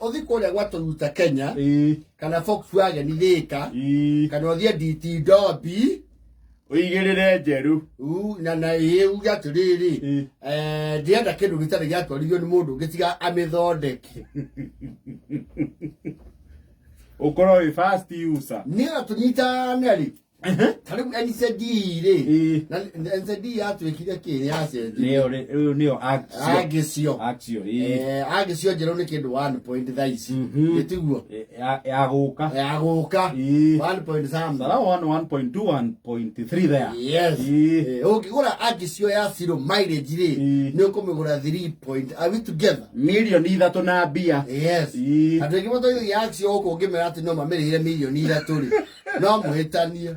Ũthi kũrĩa gwa Toyota Kenya kana Volkswagen Thika kana ũthiĩ DT Dobby ũigĩrĩre njerũ. Na ĩ uge atĩrĩrĩ, ndĩrenda kĩndũ gĩtarĩ gĩatwarithio nĩ mũndũ ũngĩ tiga amĩthondeke. Ũkorwo wĩ first user. Nĩgetha tũnyitane rĩ, ta rĩu NCD rĩ, na NCD yatuĩkire kĩ? Nĩ yacenjirie. Nĩyo rĩu nĩyo Axio. Agicio. Axio, ĩĩ. Agicio njerũ nĩ kĩndũ 1 point thaa ici. Ĩtiguo? Ya gũka. Ya gũka. 1 point something. Around 1, 1.2, 1.3 there. Yes. Ũngĩgũra Agicio ya zero mileage rĩ, nĩ ũkũmĩgũra 3 point. Are we together? 3 million na mbia. Yes. Andũ aingĩ matwarithagia Axio gũkũ, ũngĩmera atĩ no mamĩrĩhĩre 3 million rĩ, no mũhĩtanie.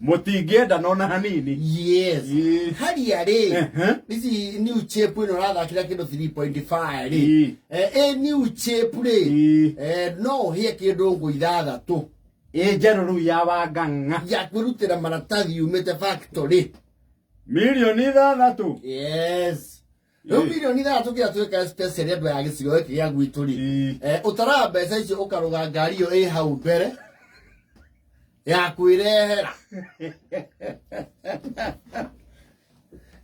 Mũtingĩenda nona hanini. Yes. Haria rĩ, ici new chip ĩno ũrathakĩra kĩndũ 3.5 rĩ, ĩ new chip rĩ, no ũhĩe kĩndũ ngũ 6. Ĩ njerũ rĩu ya wangang'a. Ya kwĩrutĩra maratathi yumĩte factory. 6 million. Yes. Rĩu 6 million kĩrĩa twĩka, especially andũ aya gĩcigo gĩkĩ gĩa gwitũ rĩ, ũtaraga mbeca icio ũkarũga ngari ĩyo ĩ hau mbere ya kwĩrehera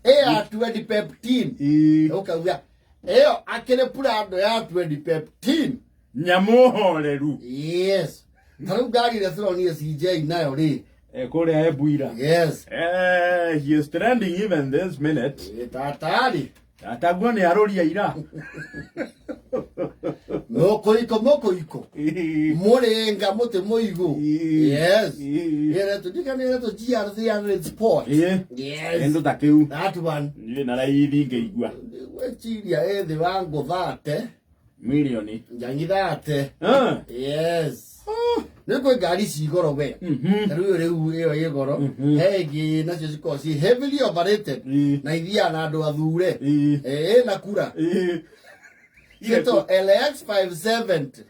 ĩ ya 2015. Ũkauga ĩyo akĩrĩ Prado ya 2015. Nyamũ horeru. Yes, ta rĩu ngari ĩrĩa tũronire CJ nayo rĩ. Kũrĩa Ebuira. Yes. He is trending even this minute. Tatarĩ. Ataguo nĩ arũria ira. Mũkũiko mũkũiko mũrĩnga mũtĩ mũigũ. Yes. Ĩretwo ndikana ĩretwo GR300 Sport. Yes. Kĩndũ ta kĩu. That one. Niĩ na raithi ngĩigua. Gwĩciria ĩ thĩ wa ngũthate. Milioni. Njangi thate. Yes, nĩ kwĩ ngari ci goro we. Ta rĩu rĩu ĩyo ĩ goro, he ĩngĩ nacio cikoragwo ci heavily overrated na ithiaga na andũ athure. Ĩna kura ciĩtwo LX 570.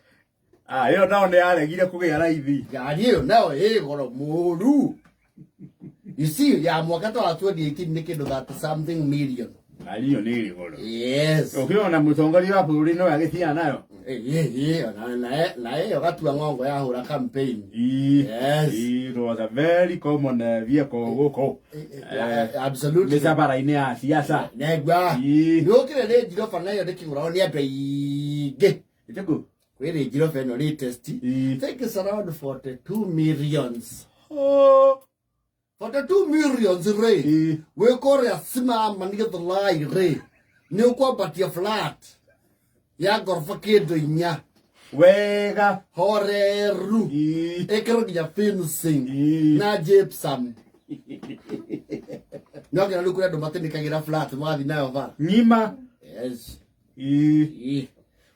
Ah, ĩyo nao nĩ yaregire kũgĩa raithi. Ngari ĩyo nayo ĩ goro mũru. You see, ya mwaka ta wa 2018 nĩ kĩndũ 30 something million. Ngari ĩyo nĩ ĩrĩ goro. Yes. Ũkĩona mũtongoria wa bũrũri no agĩthiaga nayo. Ĩ, na ĩyo gatua ng'ongo yahũra campaign. Yes. It was a very common vehicle gũkũ. Absolutely. Mĩcabara-inĩ ya siasa. Negwa. Nĩ ũkĩre Range Rover nayo ndĩkĩgũragwo nĩ andũ aingĩ. Ĩtĩkũ? Kwĩ Range Rover ĩno latest. I think it's around 42 millions. Oh. 42 millions rĩ, wĩ kũrĩa simama nĩ Gĩthũrai rĩ, nĩ ũkwambatia flat ya ngoroba kĩndũ 4. Wega. Horeru. Ĩkĩrwo nginya fencing na gypsum. No nginya rĩu kũrĩ andũ matĩnĩkagĩra flat magathiĩ nayo bara. Ng'ima. Yes.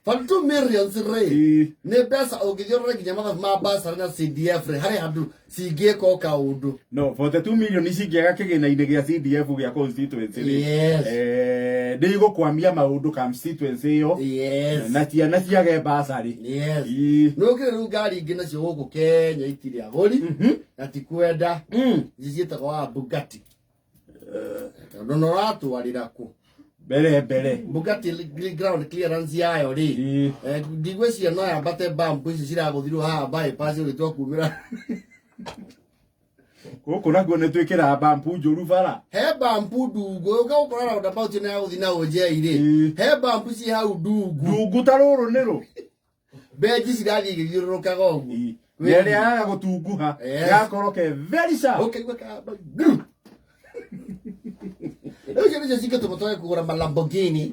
42 millions rĩ, nĩ mbeca ũngĩthiĩ ũrore nginya mathabu ma basarĩ na CDF rĩ, harĩ handũ cingĩka o kaũndũ. No 42 million cingĩaga kĩgĩna-inĩ gĩa CDF gĩa constituency rĩ, nĩ igũkwamia maũndũ constituency ĩyo na ciana ciage basarĩ. Yes. Nĩ ũkĩrĩ rĩu ngari ingĩ nacio gũkũ Kenya itirĩ agũri na ti kwenda. Ici ciĩtagwo wa Bugatti, tondũ no ũratwarĩra kũ? Mbere mbere. Bugatti ground clearance yayo rĩ, ndigwĩciria no yambate bump ici ciragũthirwo haha bypass ũgĩtua kumĩra. Gũkũ nakuo nĩ twĩkĩraga bampu njũru bara. He bump ndungu ũka gũkora roundabout ĩno ya gũthiĩ na ũnjei rĩ, he bump ci hau ndungu. Ndungu ta rũrũ nĩ rũ. Benji cirathiĩ igĩthiũrũrũkaga ũguo. Na ĩrĩa yaga gũtunguha. Gakorwo ke very sharp. Ũkaigua kamba ndu. Rĩu icio nĩcio cingĩtũma twage kũgũra ma Lamborghini.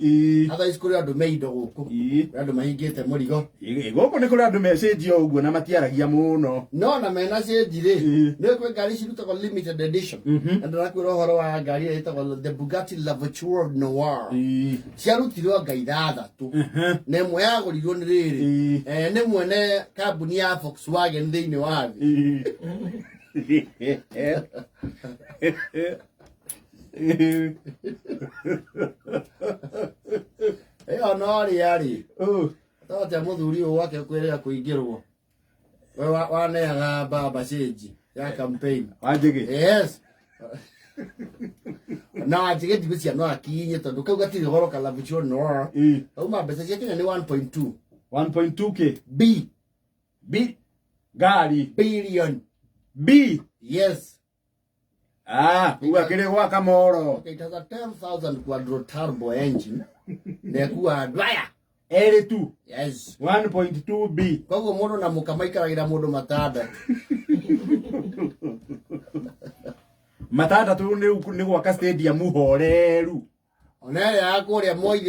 Otherwise kũrĩ andũ me indo gũkũ. Kũrĩ andũ mahingĩte mũrigo. Gũkũ nĩ kũrĩ andũ mecĩnjia ũguo na matiaragia mũno. No na mena cĩnji rĩ, nĩ kwĩ ngari cirutagwo limited edition. Na ndĩrakwĩra ũhoro wa ngari ĩrĩa ĩtagwo the Bugatti La Voiture Noire. Ciarutirwo anga 6, na ĩmwe yagũrirwo nĩ rĩrĩ, nĩ mwene kambuni ya Volkswagen thĩinĩ wa thĩ. Ĩyo no rĩa rĩ, tote mũthuri ũyũ gwake kwĩrĩga kũingĩrwo. We waneaga baba cĩnji ya campaign. Wanjĩgĩ. Yes. Na njige ndigwĩciria no akinye tondũ kau gatirĩ goro ka La Voiture Noire. Kauma mbeca cia Kenya nĩ 1.2 1.2 k B. B ngari billion. B. Yes. Ah, uga kĩrĩ gwa kamoro. Okay, it has a 10,000 quadro turbo engine. Nekuwa andũ aya. Erĩ tu. Yes. 1.2 B. Koguo mũndũ na mũka maikaragĩra mũndũ matandatũ. Matandatũ nĩ gwaka stadium horeru. Ona ĩrĩa ya kũrĩa Moi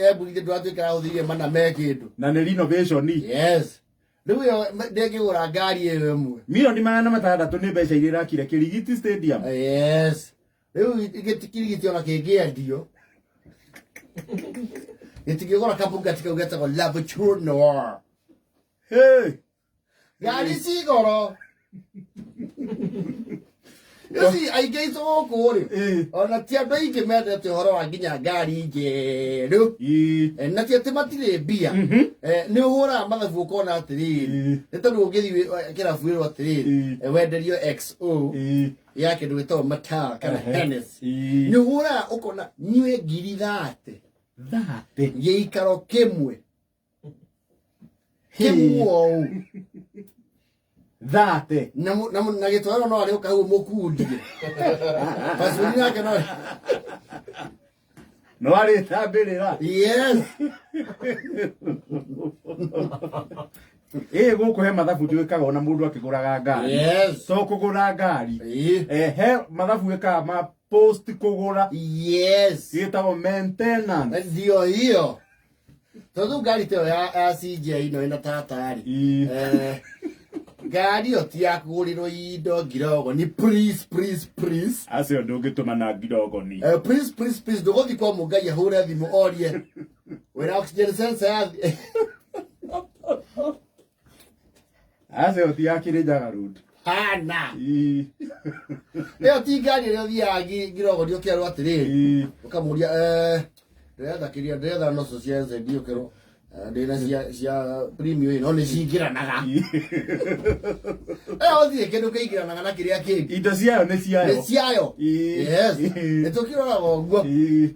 embugire ndwatuĩka ya gũthirie mana me kĩndũ. Na nĩ renovation. Yes. Rĩu ĩyo ndĩngĩgũra ngari ĩyo ĩmwe. Milioni 600 nĩ mbeca iria irakire Kĩrigiti Stadium. Yes. Rĩu gĩtikirigiti ona kĩngĩendio. Gĩtingĩgũra kabugati kau getagwo La Voiture Noire. Hey. Ngari ci goro. Ici aingĩ aitũ gũkũ rĩ, ona ti andũ aingĩ mendete ũhoro wa nginya ngari njerũ. Na ti atĩ matirĩ mbia. Nĩ ũhũraga mathabu ũkona atĩrĩrĩ, nĩ tondũ ũngĩthiĩ kĩrabu ĩrwo atĩrĩrĩ, wenderio XO ya kĩndũ gĩtagwo Mataa kana Hennessy. Nĩ ũhũraga ũkona nyue ngiri 30. 30. Gĩikaro kĩmwe. Kĩmwe ũũ. 30. Na gĩtwaro no arĩ ũka hau mũkundie. Pacuri nake no No arĩ tambĩrĩra. Yes. Ĩ gũkũ he mathabu twĩkaga ona mũndũ akĩgũraga ngari. Yes. To kũgũra ngari. He mathabu wĩkaga ma post kũgũra. Yes. Gĩtagwo maintenance. Ndio hiyo. Tondũ ngari ta ĩyo ya CJ ĩno ĩna tata rĩ. Ngari ĩyo ti ya kũgũrĩrwo indo ngirogo ni please please please. Acio ndũngĩtũma na ngirogo ni. Please please please ndũgũthiĩ kwa Mũngai ahũre thimũ orie. Wĩna oxygen sensor ya Acio ti ya Kĩrĩnyaga road. Hana. Ĩyo ti ngari ĩrĩa ũthiaga ngirogo nĩ ũkerwo atĩrĩrĩ. Ũkamũria, ndĩretha kĩrĩa, ndĩretha noco cia NZD ũkerwo, ndĩna cia premium ĩno nĩ cingĩranaga. Ũthiĩ kĩndũ kĩingĩranaga na kĩrĩa kĩngĩ. Indo ciayo nĩ ciayo. Nĩ ciayo. Yes. Nĩ tũkĩroraga ũguo.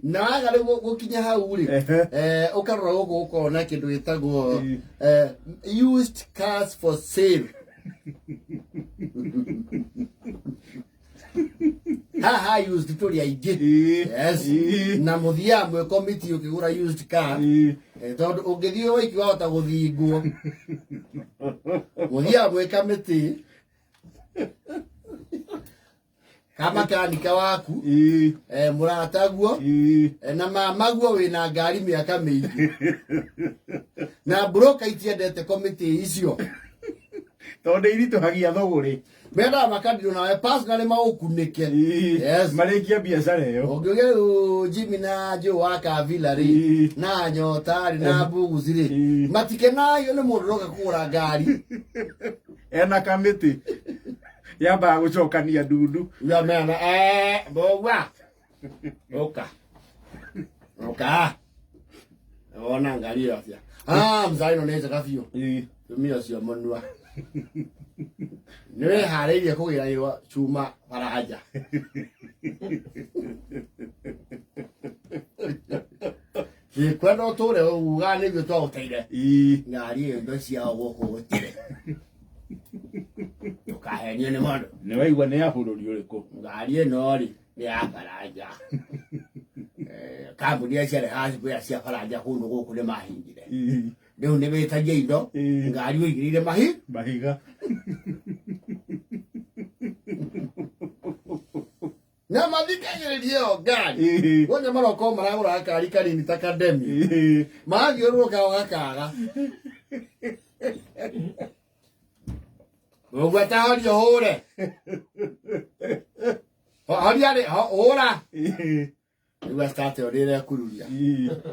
Na waga rĩu gũkinya hau rĩ, ũkarora gũkũ ũkona kĩndũ gĩtagwo, used cars for sale. Haha used tũrĩ aingĩ. Yes. Na mũthiaga mwĩ committee ũkĩgũra used car. Tondũ ũngĩthiĩ wiki wahota gũthingwo. Mũthiaga mwĩ committee. Kamakanika waku. Mũrataguo. Na mamaguo wĩna ngari mĩaka mĩingĩ. Na broker itiendete committee icio. Tondũ iritũhagia thũgũrĩ. Mendaga makandirwo nawe personally maũkunĩke. Yes. Marĩkia biacara ĩyo. Ũngĩũria rĩu Jimmy na Joe wa Kavila rĩ, na Nyota rĩ, na Mbuguci rĩ, matikenagio nĩ mũndũ ũroka kũgũra ngari. Ena kamĩtĩ. Yambaga gũcokania ndundu. Ya mena, mbogwa. Ũka. Ũka. Wona ngari ĩyo atĩa? Mzai ĩno nĩ njega biũ. Tumia ũcio mũnua. Nĩ wĩharĩirie kũgĩra cuma baranja. Kwenda ũtũre uga nĩguo twagũteire. Ngari ĩyo indo ciao gũkũ gũtirĩ. Ndũkahenio nĩ mũndũ. Nĩ waigua nĩ ya bũrũri ũrĩkũ? Ngari ĩno rĩ, nĩ ya baranja. Kambuni ya ciarehaga spare cia baranja kũndũ gũkũ nĩ mahingire. Rĩu nĩ wĩtagia indo, ngari ũigĩrĩire mahiga. Na mathikagĩrĩria ĩyo ngari. Wona maroka maragũra ngari kanini ta kademi. Marathiũrũrũka o gakaga. Ũguo ta horia ũhũre. Horia rĩ, hũra. Rĩu start ĩyo nĩ ĩrekururia.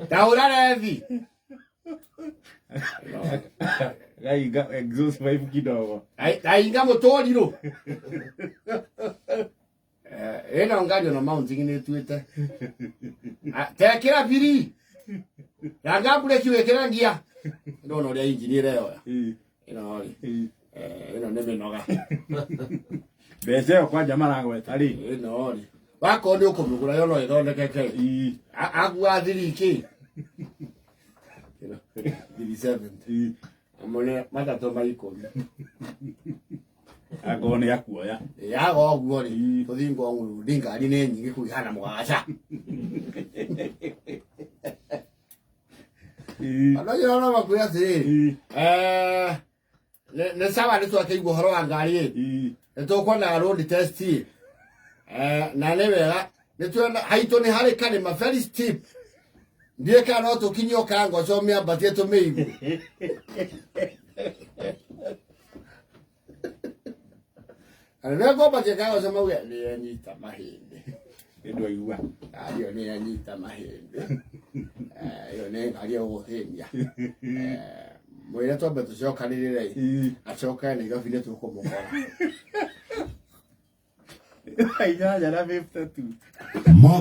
Ta hũra rethi. Gainga exhaust pipe kidogo. Gainga mũtũrirũ. Ĩno ngari ona mounting nĩ ĩtuĩte. Tekĩra biri. Ranga breki wĩkĩre ngia. Ndona ũrĩa engine ĩreyoya. Ĩno rĩ. Ĩno nĩ mĩnoga. Mbeca ĩyo kwanja maragweta rĩ. Ĩno rĩ. Wakorwo nĩ ũkũmĩgũra yo no ĩthondekeke. Ii. Agua thiri kĩ? 370. Ii. Amone matatũ ma 10. Angorwo nĩ akuoya. Yaga ũguo rĩ, Ii. tũthiĩ Ngong Road, ngari nĩ nyingĩ kũu ihana mũgaca. Ii. Andũ acio no makwĩra atĩrĩrĩ, Ii. Nĩ sawa nĩ twakĩigua ũhoro wa ngari ĩ. Ii. Nĩ tũkwenda road test ĩ. Na nĩ wega nĩ tuona haitũ nĩ harĩ karĩma very steep. Ndiũĩ kana no tũkinyie Kangoco mĩambatie tũmĩigue. Na nĩ mekwambatia Kangoco mauge nĩ yanyita mahĩndĩ. Nĩ ndwaigua. Ngari ĩyo nĩ yanyita mahĩndĩ. Ĩyo nĩ ngari ya gũgũthĩnia. Mwĩre twambe tũcokanĩrĩre ĩ. Ii. Acoke Nairobi nĩ tũkũmũkora. 8:52.